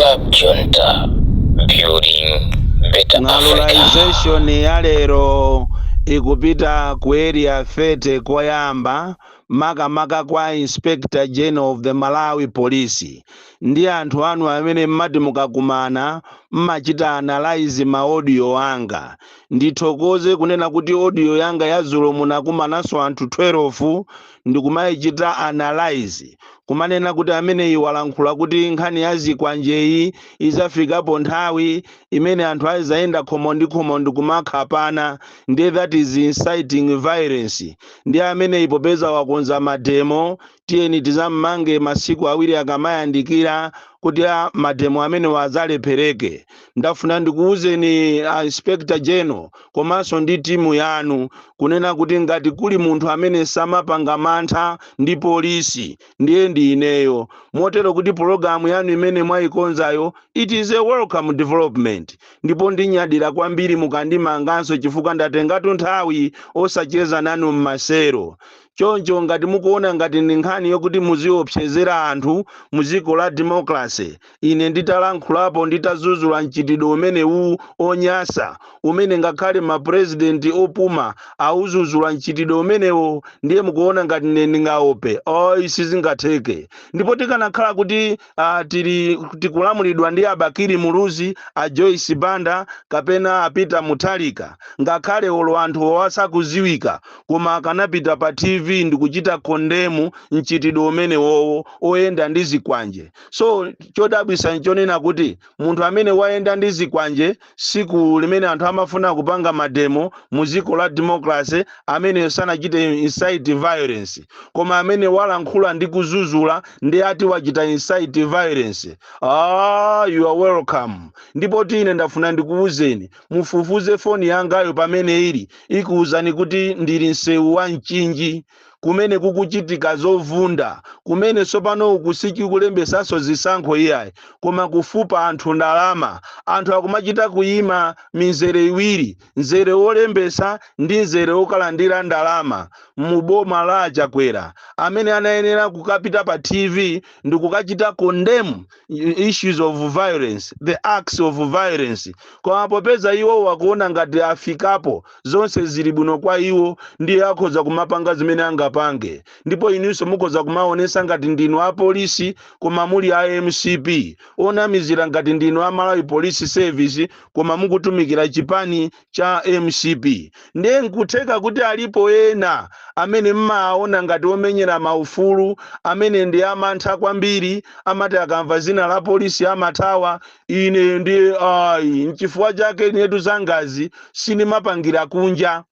Club Junta, building better Africa. Ng'alulization ya lero ikupita ku Area 30 koyamba, makamaka kwa Inspector General of the Malawi Police ndi anthu anu amene mmati mukakumana mmachita analyze ma audio anga. Ndithokoze kunena kuti audio yanga ya dzulo munakumananso anthu 12 ndikumayichita analyze, kumanena kuti ameneyi walankhula kuti nkhani ya zikwanjeyi izafikapo nthawi imene anthu azayenda khomo ndi khomo ndikumakhapana, ndiye that is inciting violence. Ndi ameneyi popeza wakonza mademo, tiyeni tizammange masiku 2 akamayandikira kuti mademo amene wazalephereke. Ndafuna ndikuwuzeni a Inspector General komanso ndi timu yanu kunena kuti ngati kuli munthu amene samapanga mantha ndi polisi, ndiye ndi ineyo. Motero kuti pologalamu yanu imene mwayikonzayo, it is a welcome development, ndipo ndinyadira kwambiri mukandimanganso, chifukwa ndatengatu nthawi osacheza nanu mmasero. Choncho ngati mukuona ngati ndi nkhani yokuti muziopsezera anthu mu dziko la democracy, ine nditalankhulapo, nditazuzula mchitidwe umenewu onyasa, umene ngakhale mapurezidenti opuma auzuzula mchitidwe umenewo, ndiye mukuona ngati ine ndingaope? Oyi, sizingatheke. Ndipo tikanakhala kuti tili tikulamulidwa ndi a Bakili Muluzi, a Joyce Banda kapena a Peter Mutharika, ngakhale olo anthu owasakuziwika, koma akanapita pa TV ndikuchita condemn mchitidwe umenewowo oyenda ndi zikwanje. So chodabwisa nchonena kuti munthu amene wayenda ndi zikwanje siku limene anthu amafuna kupanga mademo mu dziko la democracy, amene sanachite incite violence, koma amene walankhula ndi kuzuzula ndi ati wachita incite violence. Ah, you are welcome. Ndipo ine ndafuna ndikuwuzeni, mufufuze foni yangayo pamene ili, ikuwuzani kuti ndili msewu wa Mchinji kumene kukuchitika zovunda, kumene tsopano uku sikulembesanso zisankho iyayi, koma kufupa anthu ndalama. Anthu akumachita kuyima mizere iwiri, mzere wolembesa ndi mzere wokalandira ndalama mu boma la Chakwera, amene anayenera kukapita pa TV ndi kukachita condemn issues of violence, the acts of violence. Koma popeza iwo wakuona ngati afikapo, zonse zili bwino kwa iwo, ndiye akhoza kumapanga zimene angapange. Ndipo inunso mukhoza kumaonesa ngati ndinu apolisi koma muli a MCP, onamizira ngati ndinu a Malawi Police Service koma mukutumikira chipani cha MCP. Ndiye nkutheka kuti alipo ena amene mmaona ngati omenyera maufulu, amene ndi amantha kwambiri, amati akamva zina la polisi amathawa. Ine ndi ayi. Nchifukwa chake inetu zangazi sindimapangira kunja,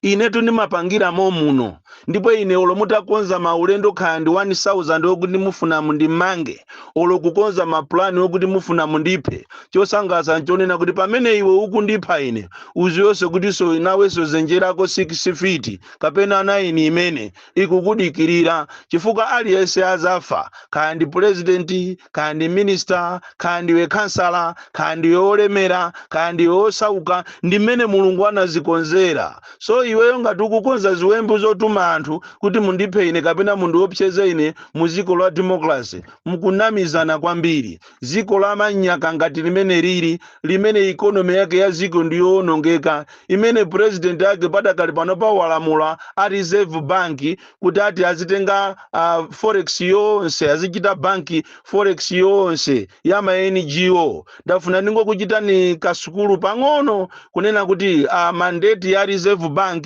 inetu ndimapangira momuno. Ndipo ine olo mutakonza maulendo kaya ndi 1000 okuti mufuna mundimange, olo kukonza mapulani okuti mufuna mundiphe, chosangalatsa nchonena kuti pamene iwe ukundipha ine, uziyonse kuti so nawenso zenjerako 6 feet kapena 9 imene ikukudikirira, chifukwa aliyense azafa, kaya ndi president, kaya ndi minister, kaya ndiwe kansala, kaya ndiwe olemera, kaya ndiwe osauka, ndi mmene Mulungu anazikonzera. So iweyo ngati ukukonza ziwembu zotuma anthu kuti mundiphe ine kapena mundiopseze ine mu dziko la democracy, mukunamizana kwambiri. Dziko la manyaka ngati limene lili, limene economy yake ya dziko ndiyowonongeka, imene president yake padakali pano pawalamula a Reserve Bank kuti ati azitenga forex yonse, azichita bank forex yonse ya ma NGO. Ndafuna ndingokuchitani kasukulu pang'ono kunena kuti mandate ya Reserve Bank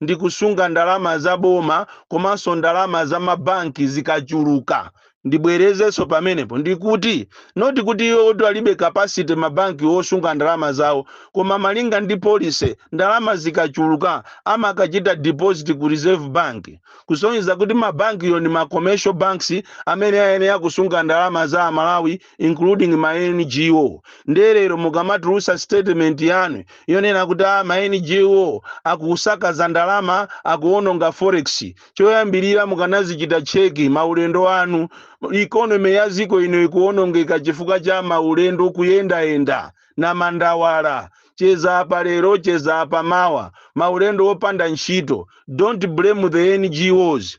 ndi kusunga ndalama za boma komanso ndalama za mabanki zikachuluka. Ndibwerezenso pamenepo, ndikuti not kuti iwo kuti alibe capacity mabanki osunga ndalama zawo, koma malinga ndi policy, ndalama zikachuluka amakachita deposit ku Reserve Bank, kusonyeza kuti mabankiyo ndi ma commercial banks amene ayenera kusunga ndalama za Amalawi, including ma NGO. Ndelero mukamatulusa statement yanu yonena kuti ma NGO akusakaza ndalama, akuononga forex, choyambirira mukanazichita check maulendo anu. Economy ya dziko ino ikuonongeka chifukwa cha maulendo, kuyendayenda na mandawala, cheza apa lero, cheza apa mawa, maulendo opanda ntchito. Don't blame the NGOs.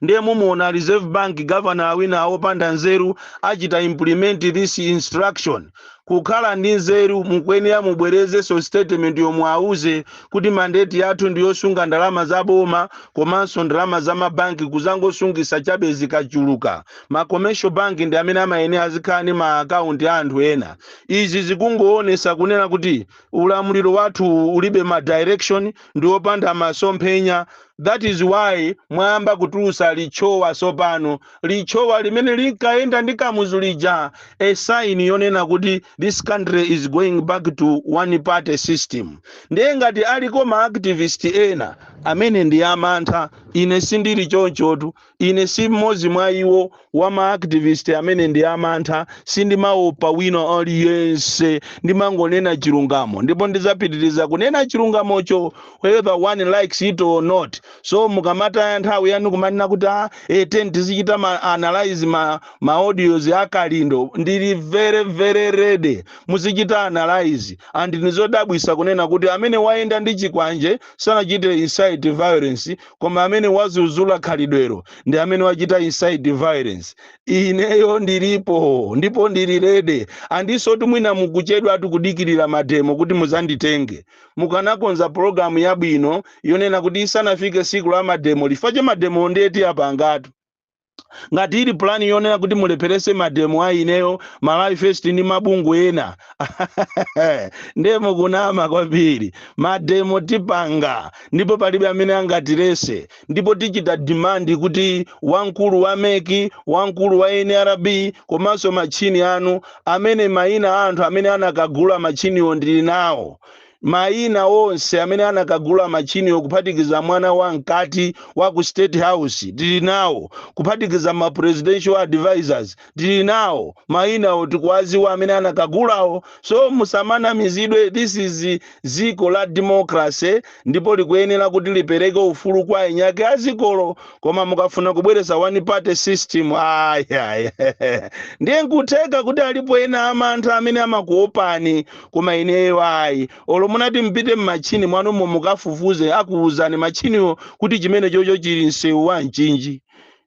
Ndiye mumuona Reserve Bank governor awina opanda nzeru achita implement this instruction. Kukhala ndi nzeru, mukuyenera mubwerezenso statement yomwe auze kuti mandate yathu ndiyosunga ndalama za boma komanso ndalama za mabanki, kuzangosungisa chabe zikachuluka. Ma commercial bank ndi amene amayenera azikhala ndi ma akaunti a anthu ena. Izi zikungoonesa kunena kuti ulamuliro wathu ulibe ma direction, ndi wopanda masomphenya. That is why mwayamba kutulusa lichowa sopano, lichowa limene linkayenda ndi Kamuzu lija, a sign yonena kuti this country is going back to one party system. Ndiye ngati aliko ma activist ena amene ndi amantha, ine sindili chonchotu. Ine si mmodzi mwa iwo wa ma activist amene ndi amantha. Sindimaopa wina aliyense, ndimangonena chilungamo ndipo ndidzapitiriza kunena chilungamocho whether one likes it or not. So mukamataya nthawi yanu kumanena kuti ah, ten tizichita ma analyze ma audios akalindo, ndili very very ready, muzichita analyze. And nizodabwisa kunena kuti amene wayenda ndi chikwanje sanachite incite violence, koma amene wazuzula khalidwero ndi amene wachita incite violence. Ineyo ndilipo ndipo ndili ready. Andiso mwina mukuchedwa tikudikirira mademo kuti muzanditenge. Mukanakonza pologalamu yabwino yonena kuti isanafike siku la mademo, lifache mademo ndeti apangatu. Ngati ili plan yonena kuti mulepherese mademo a ineyo Malawi First ndi mabungwe ena, ndiye mukunama kwambiri. Mademo tipanga ndipo palibe amene angatirese, ndipo tichita demand kuti wamkulu wa MEC, wamkulu wa NRB komanso machini anu amene mayina a anthu amene anakagula machiniwo ndili nawo, mayina onse amene anakagula machiniwo, kuphatikiza mwana wa mkati wa ku State House tili nawo, kuphatikiza ma presidential advisors tili nawo mayinawo, tikuwaziwa amene anakagulawo. So musamanamizidwe. This is ziko la democracy ndipo likuyenera kuti lipereke ufulu kwa enyake azikolo. Koma mukafuna kubweresa one party system, ayaya, ndiye nkutheka kuti alipo ena amantha amene amakuopani, koma ineyo ayi. Olo munati mpite mmachini mwanumo mukafufuze, akuwuzani machiniwo kuti chimene chocho chili msewu wa Mchinji.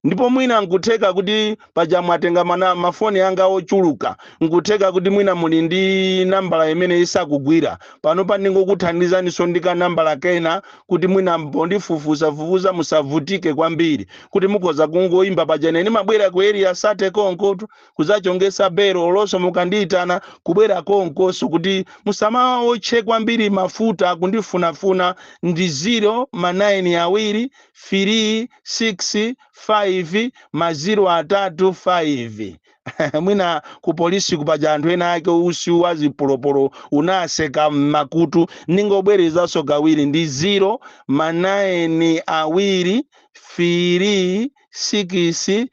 Ndipo mwina nkutheka kuti paja mwatenga mana mafoni anga ochuluka, nkutheka kuti mwina muli ndi nambala imene isakugwira pano pa. Ndingokuthandizaniso ndi kanambala kena kuti mwina pondifufuzafufuza musavutike kwambiri, kuti mukhoza kungoyimba. Paja ine ndimabwera ku Area 30 konkotu kuzachongesa bero, olonso mukandiyitana kubwera konkoso kuti musamaotche kwambiri mafuta kundifunafuna. Ndi 0 ma 9 awiri 3 6 5 ma 0 atatu 5. Mwina ku polisi kupaja anthu ena ake usi wa zipolopolo unaseka mmakutu. Ningobwerezanso kawiri, ndi 0 ma 9 awiri 3 6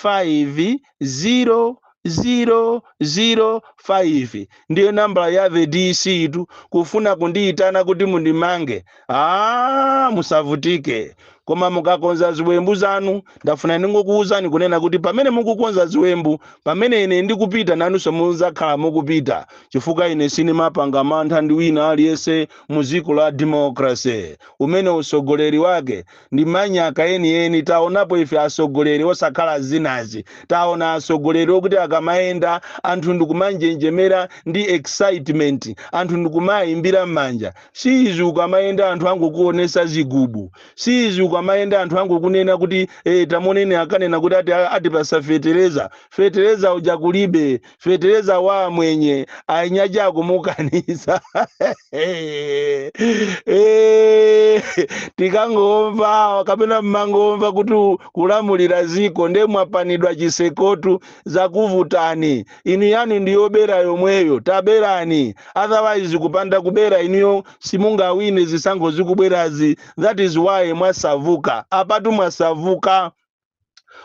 5 0 0 0 5, ndiyo nambala ya the DC tu. Kufuna kundiyitana kuti mundimange, ah, musavutike. Koma mukakonza ziwembu zanu, ndafuna ndingokuwuzani kunena kuti pamene mukukonza ziwembu, pamene ine ndikupita, nanunso muzakhala mukupita, chifukwa ine sindimapanga mantha ndi wina aliyense mu dziko la democracy umene usogoleri wake ndi manyaka enieni. Taonapo ife asogoleri osakhala zinazi. Taona asogoleri okuti akamayenda anthu ndikumanjenjemera ndi excitement, anthu ndikumayimbira m'manja. Si izi ukamayenda anthu angokuonesa zigubu. Si izi ukamayenda anthu angokunena kuti tamonene akanena kuti ati atipasa fetereza. Fetereza uja kulibe, fetereza wa mwenye ainyaja akumukaniza. Tikangomva kapena mmangomva kuti kulamulira ziko nde mwapanidwa chisekotu, zakuvutani inu. Yani ndiyobera yomweyo, taberani, otherwise kupanda kubera inuyo simungawine zisankho zikubwerazi. That is why mwasavuka apatu, mwasavuka.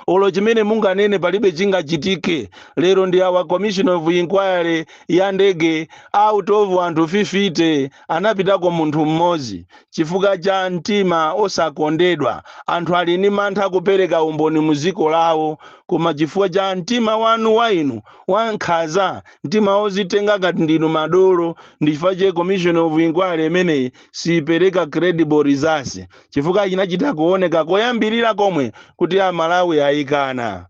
Olo chimene munganene palibe chingachitike. Lero ndi awa, commission of inquiry ya ndege, out of anthu 50 anapitako munthu mmodzi chifukwa cha mtima osakondedwa. Anthu ali ndi mantha kupereka umboni mu dziko lawo, koma chifukwa cha mtima wanu wa inu wankhanza, mtima wozitenga ngati ndinu madolo, ndi chifukwa che commission of inquiry imeneyi sipereka credible results, chifukwa chinachita kuoneka koyambirira komwe kuti Amalawi ayikana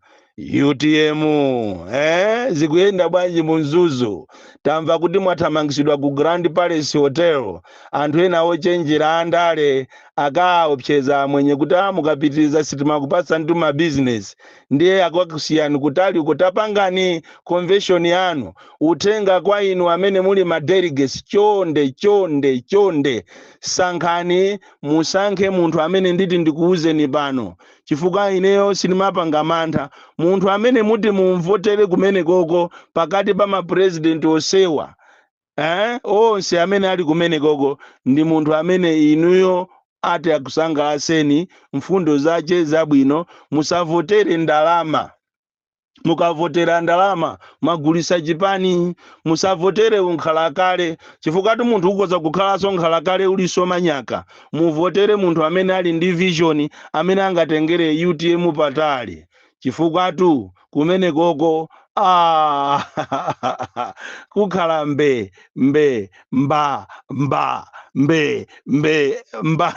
UTM. Zikuyenda bwanji mu Mzuzu? Tamva kuti mwathamangisidwa ku Grand Palace Hotel. Anthu ena ochenjera andale akaopseza amwenye kuti mukapitiriza sitimakupatsa ndi ma business, ndiye akakusiyani kutali kutapangani convention yanu. Uthenga kwa inu amene muli ma delegates: chonde, chonde, chonde, sankhani, musankhe munthu amene nditi ndikuwuzeni pano, chifukwa ineyo sindimapanga mantha. Munthu amene muti mumvotere kumene koko pakati pa mapurezidenti osewa, onse amene ali kumene koko, ndi munthu amene inuyo ati akusangalaseni, mfundo zace zabwino. Musavotere ndalama. Mukavotera ndalama mwagulisa chipani. Musavotere unkhalakale, chifukwa ti munthu ukoza kukhalanso nkhalakale uliso manyaka. Muvotere munthu amene ali ndi vision, amene angatengere UTM patali, chifukwa tu kumene koko kukhala mbe mbe mba mba mbe mbe mba.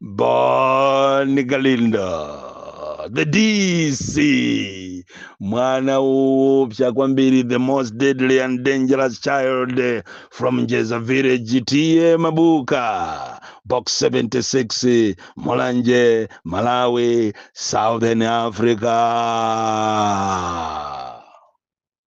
Bon Kalindo, the DC, mwana woopsa kwambiri, the most deadly and dangerous child from Njeza village, T/A Mabuka, Box 76, Mulanje, Malawi, Southern Africa.